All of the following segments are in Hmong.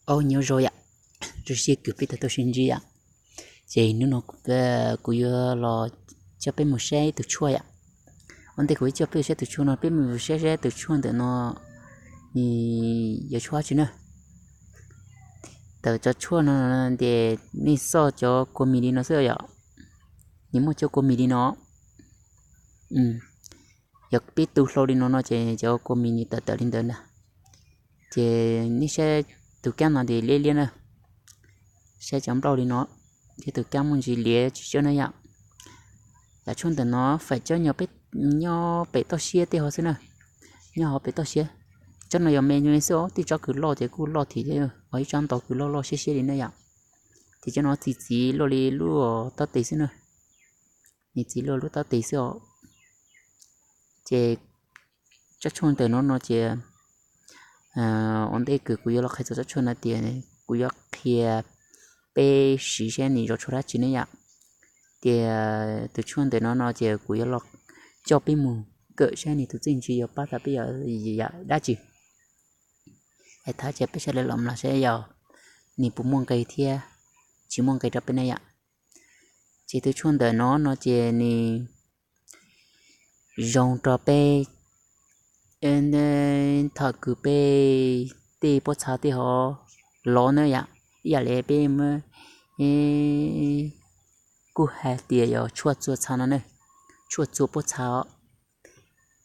Ob nyob zoo yom, zoo siab kws peb tau sib ntsib yom. Ces hnub no kuv yuav los coj peb mus saib tus tshuaj yom. Ua ntej kuv coj peb saib tus tshuaj no, peb mus saib saib tus tshuaj ntawm no nws yog tshuaj dab tsi na. Tawm cov tshuaj no ces nej xauj cov kua mis li no xwb yom. Nws muaj cov kua mis li no. Yog peb tu hlo li no no ces cov kua mis nws tawm tawm li ntawd na. Ces nej saib tus kab no ces liab liab na. Saib cov nplauj li no, thiab tus kab muaj ntsis liav tsis tsawb na yom. Yam tshuaj ntawm no fais coj nyob pem toj siab tej ho xwb na. Nyob hauv pem toj siab. Tsob no yog me xwb os, tej tsob kws loj ces kuj loj thiab, ib tsob ntau kws loj loj siab siab li na yom. Ces cov no txi txiv luaj li lub taub tes xwb na. Nws txiv luaj lub taub tes xwb os. Ces tsob tshuaj ntawm no no ces ua ntej kws kuv yuav los qhia txog tsob tshuaj no tias kuv yuav qhia peb siv saib nws zov tshuaj dab tsi ne yom. Ces tus tshuaj ntawm no no ces kuv yuav los coj peb mus kawm saib nws tus txiaj ntsig yuav pab tau peb yam dab tsi. Es thov caw peb sawv daws los mloog saib yog nws puas muaj nqe thiab tsis muaj nqe rau peb ne yom. Ces tus tshuaj ntawm no no ces nws zoo rau peb thaum kws peb tej pob txha tej ho lov na yom, ib yam li peb kuj hais tias yog tshuaj txua txha no ne, tshuaj txua pob txha os.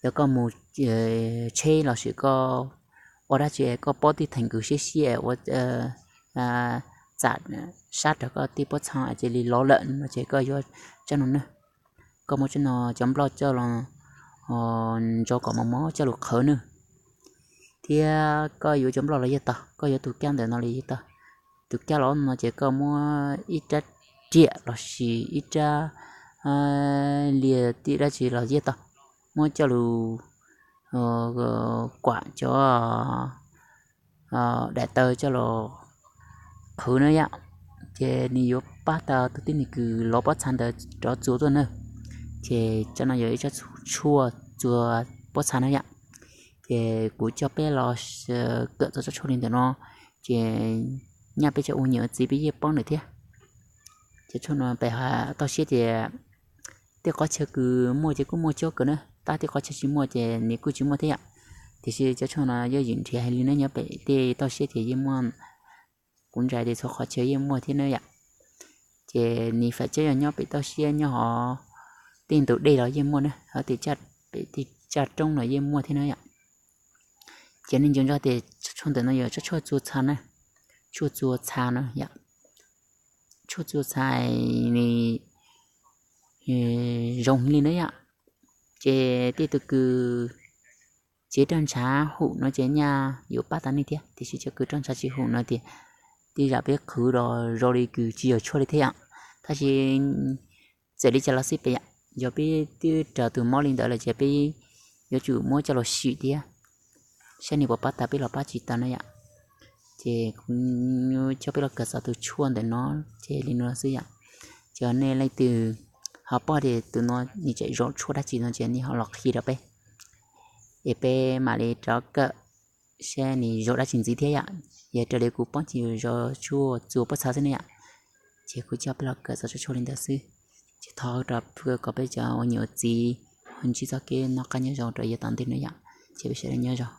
Yog koj mus tsheb los sis koj ua dab tsi koj pob tej theem kws siab siab ua txam sab rau koj tej pob txha cia li lov lawm no ces koj yuav tsob no na. Koj muab tsob no cov nplauj coj los ntso kom mos mos coj lug qhwv na. Thiab koj yuav cov nplauj los yeej tau, koj yuav tus kab ntawm no los yeej tau. Tus kab los no ces koj muab ib rab riam los sis ib rab liag tej dab tsi los yeej tau, muab coj lug kuam cov daim taw coj los qhwv na yom. Ces nws yuav pab tau tus tib neeg kws lov pob txha ntawd rov txua tuaj na. Ces tsob no yog ib tsob tshuaj txua pob txha na yom. Ces kuv coj peb los kawm txog tsob tshuaj li ntawm no, ces nyaj peb cov ua niam ua txiv peb yeej paub ntawm thiab. Ces tshuaj no peb toj siab tias tej qhov chaw kws muaj ces kuj muaj coob kawg na, tab tej qhov chaw tsis muaj ces nws kuj tsis muaj thiab yom. Tiam sis cov tshuaj no yog yim nrhiav hais li na, nyob pem tej toj siab ces yeej muaj, kuv ntshai tias txhua qhov chaw yeej muaj thiab na yom. Ces nws fais coob yog nyob pem toj siab nyob hov tej ntug dej los yeej muaj na, hov tej pem tej tsaj roob los yeej muaj thiab na yom. Ces nej nco ntsoov tias tshuaj ntawm no yog tshuaj txua txha na, tshuaj txua txha no yom. Tshuaj txua txha nws zoo heev li na yom. Ces tej tug kws tsev roj ntshav hum no ces nyaj yuav pab tau nej thiab, tiam sis cov kws roj ntshav tsis hum no tias tej zam peb qhwv los zoo li kws tsis yog tshuaj li thiab yom. Tab sis txawm li cas los xij peb yom, yog peb twb raug tus mob li ntawd lawm ces peb yuav tsum muab coj los sim thiab, saib nws puas pab tau peb los pab tsis tau na yom. Ces kuv coj peb los kawm txog tus tshuaj ntawm no ces li no xwb yom. Ces nej leej twg ho paub tias tus no nws tseem zov tshuaj dab tsi no ces nej ho los qhia rau peb, es peb mam li rov kawm saib nws zov dab tsi ntxiv thiab yom. Yog raws li kuv paub ces zov tshuaj txua pob txha xwb ne yom. Ces kuv coj peb los kawm txog tshuaj li ntawd xwb. Ces thov rau kom peb cov ua niam ua txiv ho ntsib txoj kev noj qab nyob zoo rau yav tom ntej no yom. Ces peb sawv daws nyob zoo.